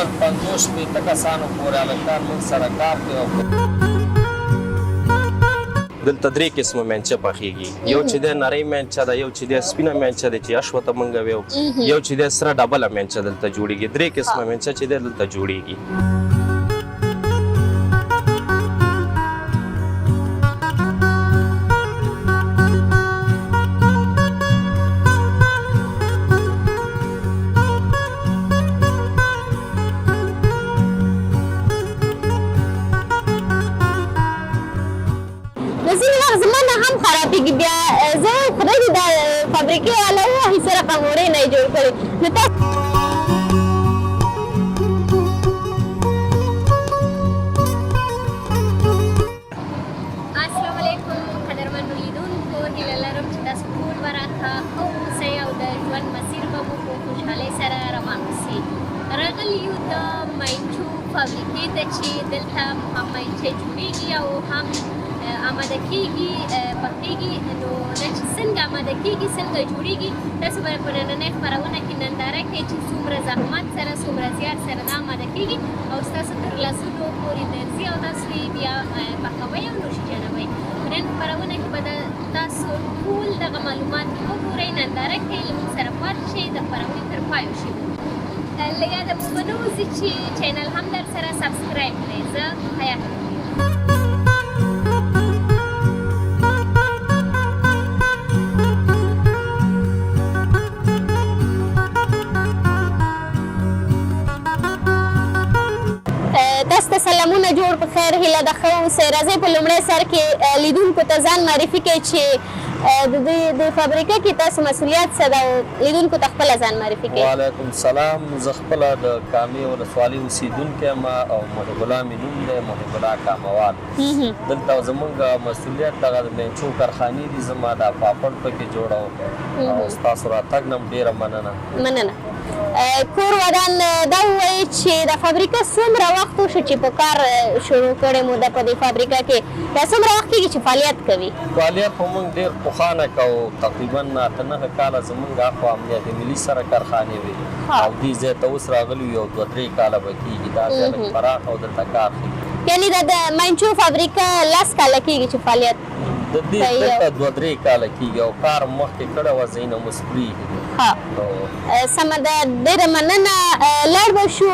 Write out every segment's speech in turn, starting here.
تقریبا 50 60 کسانو پورې هلکان موږ سره کار کوي او دلته درې قسمه مینچه پخېږي. یو چې دی نرۍ مینچه ده، یو چې دی سپینه مینچه ده چې اشوه ته مونږ ویو، یو چې دی سره ډبله مینچه دلته جوړېږي. درې قسمه مینچه چې دی دلته جوړېږي. نو ځینې وخت زما نه هم خرابېږي، بیا زه وایم خدای دې دا فابریکې والا ووهي، څه رقم اوړې نه یې جوړ کړي. نو تاسو السلام علیکم قدرمنو لیدونکو، هیله لرم چې تاسو ټول به راته ښه اوسئ او د ژوند مسیر به مو په خوشحالۍ سره روان اوسئ. راغلي یو د ماینچو فابریکې ته چې دلته هم ماینچې جوړیږي او هم آماده کیږي، پخیږي. نو دا چې څنګه آماده کیږي، څنګه جوړیږي، تاسو به په نننۍ خپرونه کې ننداره کوئ چې څومره زحمت سره، څومره زیار سره دا آماده کیږي او ستاسو تر لاسونو پورې درځي او تاسو یې بیا پخوئ او نوش جانوئ. په نن خپرونه کې به تاسو ټول دغه معلومات وګورئ، ننداره کوئ. له موږ سره پاتې شئ د خپرونې تر پایو شیبو. له یاده مو ونه وځي چې چینل هم در سره subscribe کړئ. زه حیات. تاسو ته سلامونه، جوړ په خیر، هیله ده ښه اوسئ. راځئ په لومړی سر کې لیدونکو ته ځان معرفي کړئ چې د دې د فابریکه کې تاسو مسؤلیت څه ده او لیدونکو ته خپله ځان معرفي کړئ. وعلیکم سلام، زه خپله د کامې ولسوالۍ اوسېدونکی یم او محب الله مې نوم دی، محب الله کاموال. دلته زمونږ مسؤلیت دغه د مینچو کارخانې دي، زما دا پاپړ پکې جوړوم او ستاسو راتګ نه هم ډېره مننه. مننه. کور ودان. دا ووایئ چې دا فابریکه څومره وخت وشو چې په کار شروع کړې مو ده؟ په دې فابریکه کې دا څومره وخت کېږي چې فعالیت کوي؟ فعالیت خو موږ ډېر پخوانه کوو، تقریبا 8-9 کاله زمونږ اخوا امنیت ملي سره کارخانې وې او دې ځای ته اوس راغلي یو 2-3 کاله به کېږي. دا ځای لږ پراخ او دلته کار ښه کېږي. یعنی دا د مینچو فابریکه 10 کاله کېږي چې فعالیت د دې دلته 2-3 کاله کېږي او کار مخکې کړی وه، ځایونه مو پرېښي دي. ښه، سمه ده، ډېره مننه. لاړ به شو.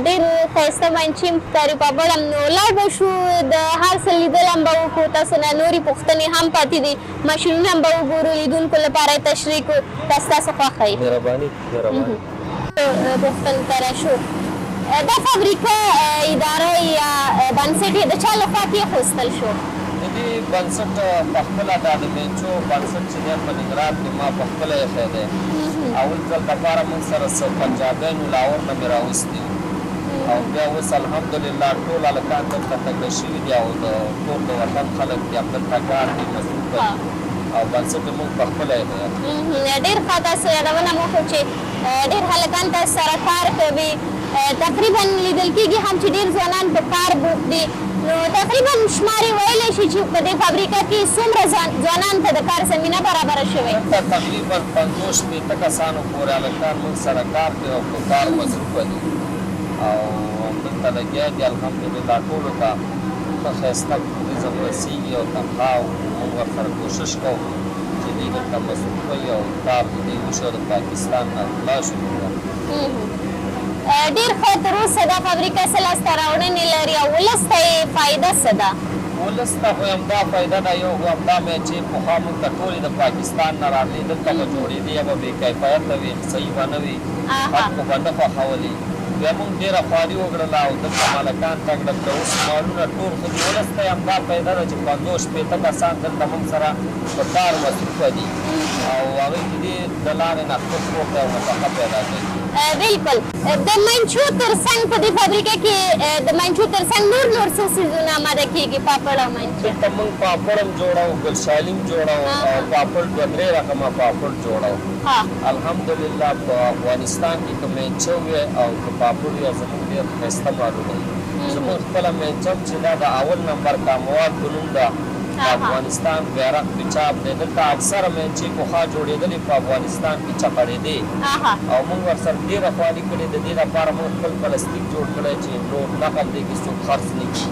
ډېر ښایسته مینچې هم ښکاري، پاپړ هم. نو لاړ به شو، د هر څه لیدل هم به وکړو. تاسو نه نورې پوښتنې هم پاتې دي، ماشینونه هم به وګورو، لیدونکو لپاره یې تشریح کړو، که ستاسو خوښه وي. مهرباني، مهرباني. پوښتنو ته راشو. دا فابریکه اداره یا بنسټ یې د چا لخوا کېښوستل شو؟ د دې بنسټ په خپله، دا د مینچو بنسټ چې دی، په ننګرهار کې ما په خپله ایښی دی. اول ځل دپاره موږ سره څه پنجابیان وو، لاهور نه مې راوستي وو او بیا اوس الحمدلله ټول هلکان دلته تکړه شوي دي او د ټول د وطن خلک دي، همدلته کار کوي، مصروفه دي او بنسټ یې موږ په خپله ایښی دی. ډېر ښه. تاسو یادونه مو وکړو چې ډېر هلکان تاسو سره کار کوي. تقریبا لیدل کېږي هم چې ډېر ځوانان په کار بوخت دي. نو تقریبا شمار یې ویلی شي چې په دې فابریکه کې څومره ځوانان ته د کار زمینه برابره شوې؟ دلته تقریبا 50 60 کسانو پورې هلکان موږ سره کار کوي او په کار مصروفه دي او همدلته لګیا دي. الحمدلله ټولو ته ښه ښایسته رزق رسېږي او تنخوا او موږ ورسره کوشش کوو چې دوی دلته مصروفه وي او کار د دوی وشي او د پاکستان نه خلاص شو موږ. ډېر ښه. تر اوسه دا فابریکه څه لاسته راوړنې لري او ولس ته یې فایده څه ده؟ ولس ته خو همدا فایده ده. یو خو همدا مې چې پخوا موږ ته ټولې د پاکستان نه راتلې، دلته به جوړېدې، یا به بې کیفیته وې، صحیح به نه وې، خلکو به نه خوښولې. بیا موږ ډېره خواري وکړله او دلته مالکان تکړه کړه. اوس مالونه ټول ښه دي. ولس ته یې همدا فایده ده چې 50 60 کسان دلته موږ سره په کار مصروفه دي او هغوی د دې د لارې نه خپل کور ته یو نفقه پیدا کوي. بالکل. د منچو تر څنګ په دې فابریکه کې د منچو تر څنګ نور نور څه څیزونه آماده کېږي، پاپړ او منچې؟ دلته موږ پاپړ هم جوړوو، ګلشالي هم جوړوو او پاپړ دوه درې رقمه پاپړ جوړوو. الحمدلله په افغانستان کې که مینچه وي او که پاپړ وي، زموږ ډېر ښایسته مالونه دي. زموږ خپله مینچه هم چې دا د اول نمبر کاموال په نوم ده. د افغانستان بیرغ پې چاپ دی. دلته اکثره مینچې پخوا جوړېدلې په افغانستان کې چقړېدې او موږ ورسره ډېره خواري کړې. د دې لپاره موږ خپل پلاستیک جوړ کړی چې نور نقل دې کې څوک خرڅ نه کړي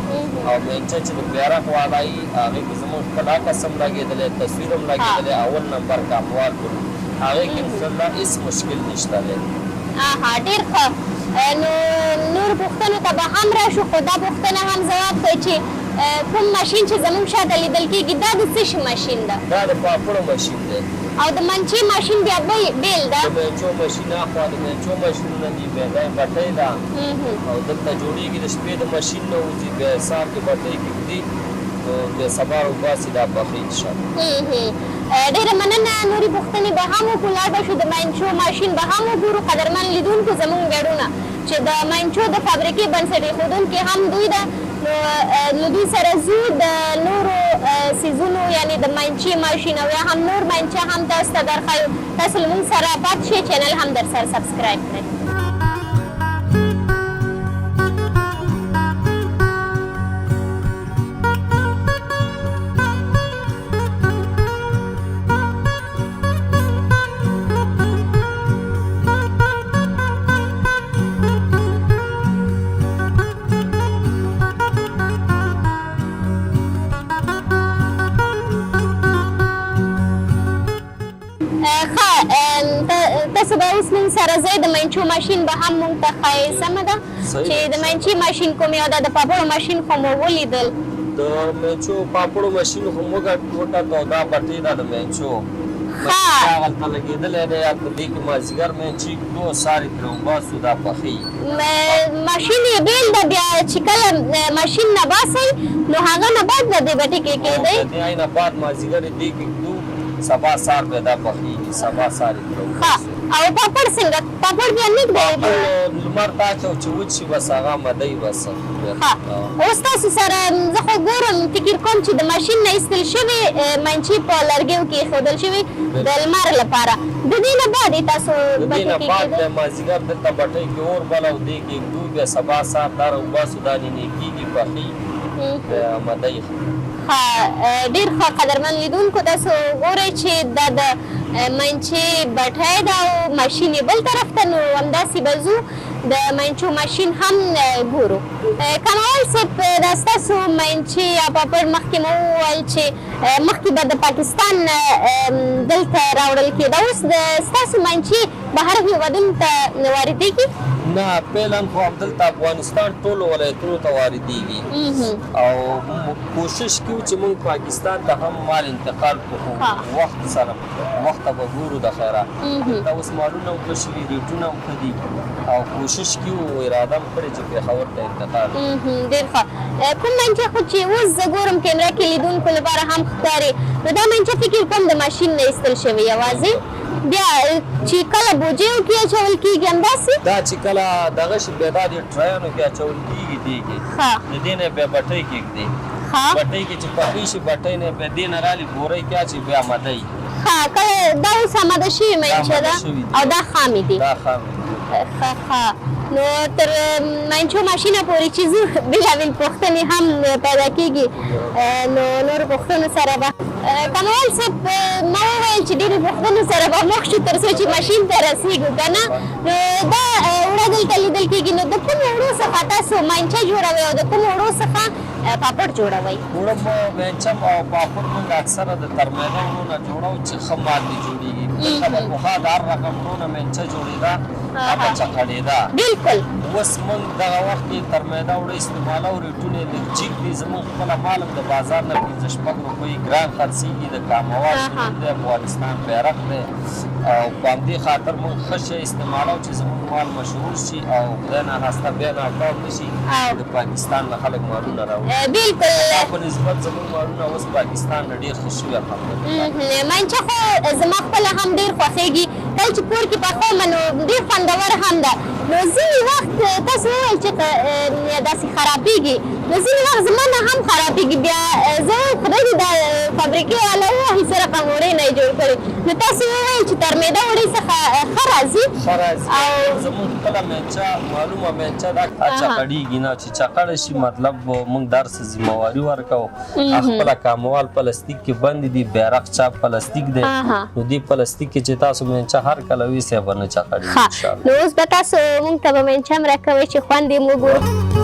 او مینچه چې د بیرغ والا يي هغې کې زموږ خپل عکس هم لګېدلی، تصویر هم لګېدلی، اول نمبر کاموال په نوم هغې کې انشاالله هېڅ مشکل نشته دی. اها ډېر ښه. نو نورو پوښتنو ته به هم راشو خو دا پوښتنه هم ځواب کړئ چې کوم ماشین چې زموږ شاته لیدل کیږي دا د څه شي ماشین ده؟ دا د پاپړو ماشین دی. او د منچې ماشین بیا بیل ده؟ د منچو ماشین اخوا د منچو ماشینونه دي، بیا دا یې بټۍ ده او دلته جوړیږي، د شپې د ماشین نه وځي، بیا یې سهار کې بټۍ کې ږدي نو بیا سبا راوباسي دا پخوي انشاالله. ډېره مننه، نورې پوښتنې به هم وکړو، لاړ به شو د منچو ماشین به هم وګورو. قدرمن لیدونکو زموږ ویاړونه چې د منچو د فابریکې بنسټ ایښودونکي هم دوی ده، نو له دوی سره ځو د نورو څیزونو یعنې د منچې ماشین او یا هم نور منچه هم تاسو ته درښایو. تاسو له موږ سره پاتې شئ، چینل هم درسره سبسکرایب کړئ. ښه، تاسو به اوس مونږ سره ځئ، د منچو ماشین به هم مونږ ته ښایې، سمه ده؟ چې د منچې ماشین کوم یو ده؟ د پاپړو ماشین خو مو ولیدل. د منچو پاپړو ماشین خو مو وکت او دا بټۍ ده د منچو ماشین هغلته لګېدلی دی، هلته دې کې مازدیګر منچې ږدو، سهار یې ترې وباسو، دا پخېږي. ماشین یې بېل ده، بیا چې کله ماشین نه باسئ نو هغه نه بعد به دې بټۍ کې کېږدئ؟ د دې نه بعد مازدیګر یې دې کې ږدو، سبا سهار بیا دا پخېږي، سبا سهار یې ترې وباسو. او پاپړ څنګه؟ پاپړ بیا نه ږدئ؟ پاپړ لمر ته اچو چې وچ شي بس هغه آماده وي بس. ښه، اوس تاسو سره زه خو ګورم فکر کوم چې د ماشین نه ایستل شوې منچې په لرګیو کې ایښودل شوې د لمر لپاره، د دې نه بعد یې تاسو د دې بټۍ نه کې بعد کېږدئ؟ بیا مازدیګر دلته بټۍ کې اور بلو، دې کې ږدو، بیا سبا سهار دا راوباسو، دا نینې کېږي، پخېږي، بیا آماده وي. ښه، ډېر ښه. قدرمن لیدونکو تاسو ګورئ چې دا د منچې بټۍ ده او ماشین یې بل طرف ته، نو همداسې به ځو د منچو ماشین هم ګورو. کمال صاحب، دا ستاسو منچې یا پاپړ مخکې مو وویل چې مخکې به د پاکستان نه دلته راوړل کېده، اوس د ستاسو منچې بهر هېوادونو ته واردېږي؟ نه، فعلا خو همدلته افغانستان ټولو ولایتونو ته واردېږي او کوشش کوو چې موږ پاکستان ته هم مال انتقال کړو، خو وخت سره وخت ته به ګورو د خیره. دلته اوس مالونه هم ښه شوي، ریټونه هم ښه دي او کوشش کوو، اراده هم کړې چې پېښور ته انتقال کړو. ډېر ښه. کوم منچه خو چې اوس زه ګورم کیمره کې لیدونکو لپاره هم ښکاري، نو دا منچه فکر کوم د ماشین نه ایستل شوې، یوازې بیا چې کله بوجیو کې اچول کېږي همداسې؟ دا چې کله دغه شي بیا دا د ټریانو کې اچول کېږي، دې کې د دې نه بیا بټۍ کې ږدي، بټۍ کې چې پخې شي بټۍ نه بیا دې نه رالي بورۍ کې اچي بیا آماده وي. ښه، کله دا اوس آماده شوي منچه ده او دا خامې دي؟ دا خامې دي. ښه ښه، نو تر منچو ماشینه پورې چې ځو بېلابېل پوښتنې هم پیدا کېږي، نو نورو پوښتنو سره به کمال صاحب ما وویل چې ډېرو پوښتنو سره به مخ شو تر څو چې ماشین ته رسېږو که نه. نو دا اوړه دلته لیدل کېږي، نو د کومو اوړو څخه تاسو منچه جوړوئ او د کومو اوړو څخه پاپړ جوړوئ؟ اوړه مو منچه او پاپړ موږ اکثره د ترمیده اوړو نه جوړوو چې ښه مال دې جوړېږي. دلته به پخوا د هر رقم اوړو نه منچه جوړېده، هغه به چقړېده. بلکل. اوس موږ دغه وخت کې ترمیده اوړه استعمالوو، ریټونه یې لږ جګ دي. زموږ خپله مال هم د بازار نه پنځه شپږ روپۍ ګران خرڅېږي. د کاموال په نوم دی، افغانستان بیرغ دی او په همدې خاطر موږ ښه شی استعمالوو چې زموږ مال مشهور شي او خدای ناخواسته بیا ناکام نه شي چې د پاکستان نه خلک مالونه راوړي. بلکل. پخوا په نسبت زموږ مالونه اوس پاکستان نه ډېر ښه شوي الحمدلله. منچه خو زما خپله هم ډېر خوښېږي، کله چې کور کې پخوم نو ډېر خوندور هم ده. نو ځینې وخت تاسو وویل چې داسې خرابېږي، نو ځینې وخت زما نه هم خرابېږي، بیا زه وایم خدای دې دا فابریکې والا ووهي څه رقم اوړې نه یې جوړ کړي. نو تاسو وویل چې ترمیده اوړې څخه ښه راځي. ښه راځي او زموږ خپله مینچه معلومه مینچه ده، چقړېږي نه، چې چقړه شي مطلب موږ درس ذمه واري ورکوو. خپله کاموال پلاستیک کې بند دي، بیرغ چاپ پلاستیک دی، نو دې پلاستیک کې چې تاسو مینچه هر کله ویسئ به نه چقړېږي ان شاء الله. نو اوس به تاسو موږ ته به مینچه هم راکوئ چې خوند یې وګورو.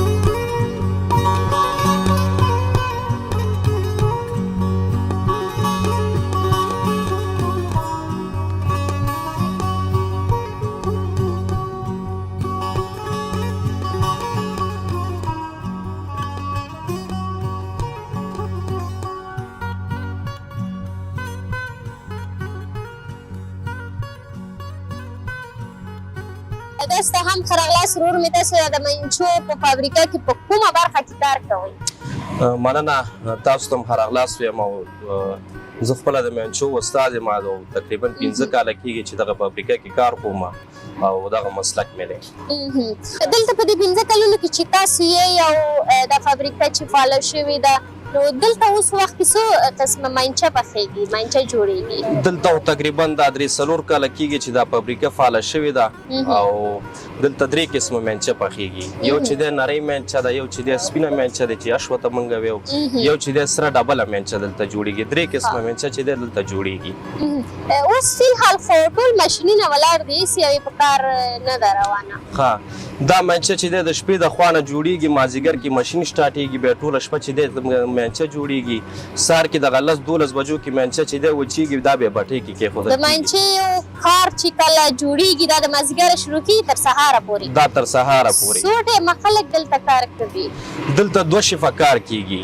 تاسو ته هم ښه راغلاست ورور مې. تاسو د منچو په فابریکه کې په کومه برخه کې کار کوئ؟ مننه، تاسو ته هم ښه راغلاست وایم. او زه خپله د منچو استاد یم او تقریبا 5 کاله کېږي چې دغه فابریکه کې کار کوم او دغه مسلک مې دی. دلته په دې 5 کلونو کې چې تاسو یې او دا فابریکه چې فعاله شوې ده، نو دلته اوس وخت کې څو قسمه ماینچه پخېږي، ماینچه جوړېږي؟ دلته خو تقریبا دا 3-4 کاله کېږي چې دا فابریکه فعاله شوې ده او دلته 3 قسمه ماینچه پخېږي. یو چې دی نرۍ ماینچه ده، یو چې دی سپینه ماینچه ده چې اشوه ته مونږ ویو، یو چې دی سره ډبله ماینچه دلته جوړېږي. 3 قسمه ماینچه چې دی دلته جوړېږي. اوس فی الحال خو ټول ماشینونه ولاړ دي، هېڅ یو یې په کار نه ده روانه. ښه، دا ماینچه چې دی د شپې د خوا نه جوړېږي، مازدیګر کې ماشین سټارټېږي، بیا ټوله شپه چې دی ماینچه جوړېږي. سهار کې دغه 10-12 بجو کې ماینچه چې دی وچېږي، دا بیا بټۍ کې کېښودل د ماینچې یو کار چې کله جوړېږي دا د مازدیګره شروع کېږي تر سهاره پورې. دا تر سهاره پورې. څو ټایمه خلک دلته کار کوي؟ دلته 2 شفه کار کېږي.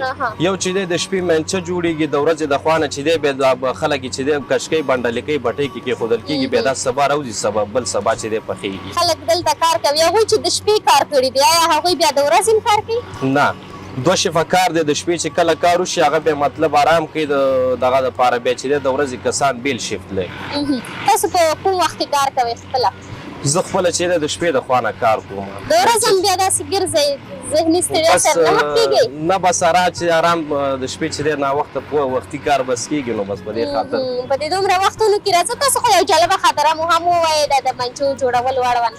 یو چې دی د شپې ماینچه جوړېږي، د ورځې د خوا نه چې دی بیا دا خلک چې دی کشکۍ بنډلکۍ بټۍ کې کېښودل کېږي، بیا دا سبا راوځي، سبا بل سبا چې دی پخېږي. خلک دلته کار کوي، هغوی چې د شپې کار کړي دي آیا هغوی بیا د ورځې هم کار کوي؟ نه، 2 شفه کار دی. د شپې چې کله کار وشي هغه بیا مطلب آرام کوي، د دغه دپاره بیا چې دی د ورځې کسان بېل شفت لري. تاسو په کوم وخت کې کار کوئ خپله؟ زه خپله چې دی د شپې د خوا نه کار کوم. د ورځ هم بیا داسې ګرځئ، ذهني ستړیا سره نه مخ کېږئ؟ نه، بس چې آرام د شپې چې دی ناوخته په وختي کار بس کېږي، نو بس په دې خاطر. په دې دومره وختونو کې راځه تاسو خو یو جالبه خاطره مو هم ووایئ د منچو جوړولو اړوند.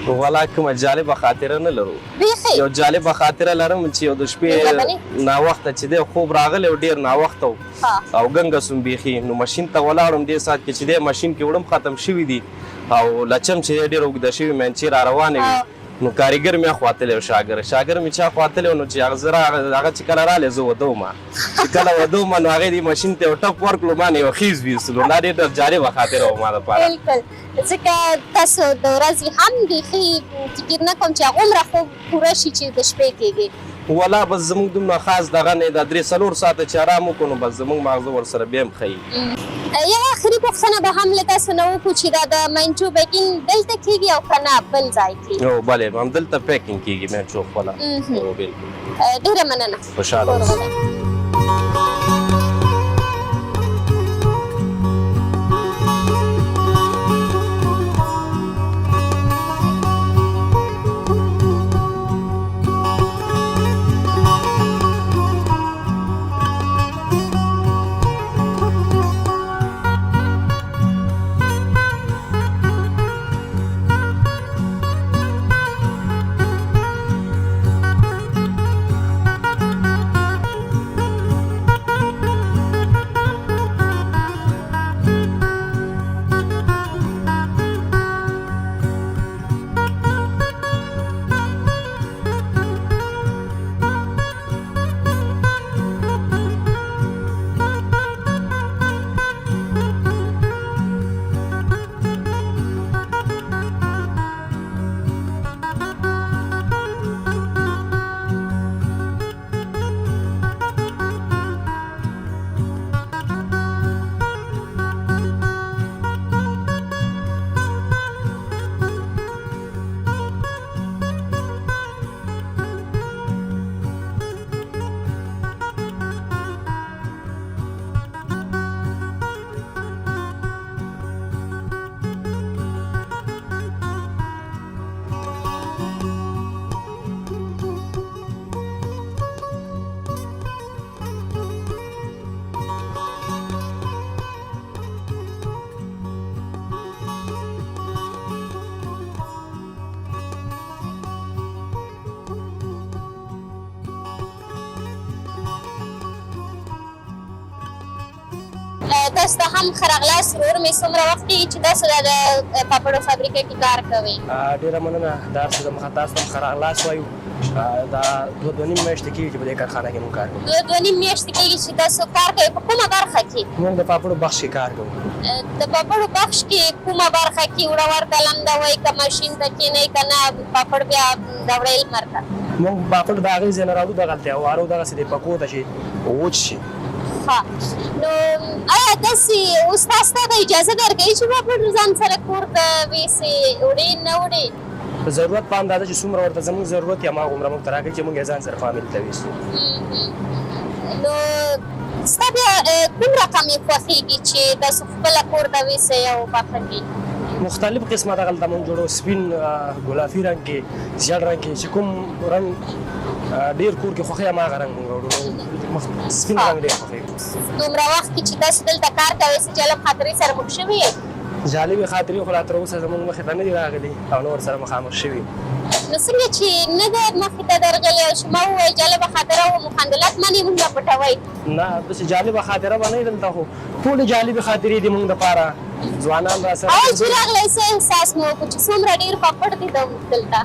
ولا کومه جالبه خاطره نه لرو. بیخي؟ یو جالبه خاطره لرم چې یو د شپې ناوخته چې دی خوب راغلی و، ډېر ناوخته و او ګنګه سوم بیخي، نو ماشین ته ولاړم. دې ساعت کې چې دی ماشین کې وړم ختم شوي دي او لچم چې دی ډېر اوږده شوي مینچې را روانې وي، نو کاریګر مې خواتلی و، شاګر مې چا خواتلی و، نو چې هغه زه هغه چې کله راغلی زه وده وم، چې کله وده وم نو هغې دې ماشین ته یو ټپ ورکړو، ما نه یو خیز ویستلو. دا ډېر جالبه خاطره وه ما دپاره. بلکل، ځکه تاسو د ورځې هم بیخي فکر نه کوم چې هغومره خوب پوره شي چې د شپې کېږي. ولا بس زموږ دومره خاص دغه نه دا 3-4 ساعته چې آرام وکړو نو بس زموږ ماغزه ورسره بیا هم ښه وي. یوه آخري پوښتنه به هم له تاسو نه وکړو چې دا د منچو پیکینګ دلته کېږي او که نه بل ځای کې؟ او بله، همدلته پیکینګ کېږي منچو خپله. او بالکل. ډېره مننه. خوشحاله اوسئ. تاسو ته هم ښه راغلاست. ورور مې، څومره وخت کېږي چې تاسو د پاپړو فابریکه کې کار کوئ؟ ډېره مننه. د هر څه د مخه تاسو ته هم ښه راغلاست وایو. دا دوه دوه نیم میاشتې کېږي چې په دې کارخانه کې موږ کار کوو. دوه دوه نیم میاشتې کېږي چې تاسو کار کوئ. په کومه برخه کې؟ موږ د پاپړو بخش کې کار کوو. د پاپړو بخش کې کومه برخه کې؟ وړه ورته لمدوئ که ماشین ته کښېنئ، که نه پاپړ بیا راوړئ لمر ته؟ موږ پاپړ د هغې ځای نه راوړو دغلته او وارو دغسې د پکو ته چې وچ شي. ښه، نو آیا داسې اوس تاسو ته اجازه درکوي چې پاپړ ځان سره کور ته ویسې، وړې نه وړې؟ د ضرورت په اندازه چې څومره ورته زموږ ضرورت وي، هماغومره موږ ته راکوي چې موږ یې ځان سره فامیل ته ویسو. نو ستا بیا کوم رقم یې خوښېږي چې تاسو خپله کور ته ویسئ او پاخه کړي؟ مختلف قسمه دغلته موږ جوړو، سپین، ګلافي رنګ کې، زیړ رنګ کې، چې کوم رنګ ډیر کور کې خوښي هماغه رنګ موږ وړو. سپین رنګ ډیر خوښي. دومره وخت کې چې تاسو دلته کار کوئ، څه جالب خاطرې سره مخ شوي یئ؟ جالبې خاطرې خو لا تر اوسه زموږ مخې ته نه دي راغلي او نه ورسره مخامخ شوي. نو څنګه چې نه ده مخې ته درغلي او چې ما وویل جالبه خاطره و مخندلت منې موږ نه پټوئ؟ نه، داسې جالبه خاطره به نه وي، دلته خو ټولې جالبې خاطرې دي موږ دپاره، ځوانان راسره. اول چې راغلی، څه احساس مو وکړو چې څومره ډېر پاپړ دي دلته؟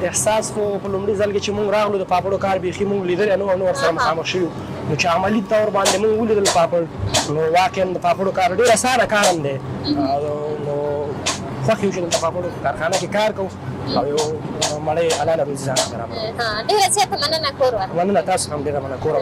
احساس خو په لومړي ځل کې چې موږ راغلو، د پاپړو کار بیخي موږ لیدلی نه و او نه ورسره مخامخ شوي. نو چې عملي طور باندې موږ ولیدل پاپړ، نو واقعا د پاپړو کار ډېر اسانه کار هم دی. نو خوښ یو چې دلته پاپړو کارخانه کې کار کوو او یو مړۍ حلاله روزي ځان ته برابروو. ډېره زیاته مننه، کور ورته. مننه، تاسو هم ډېره مننه، کور.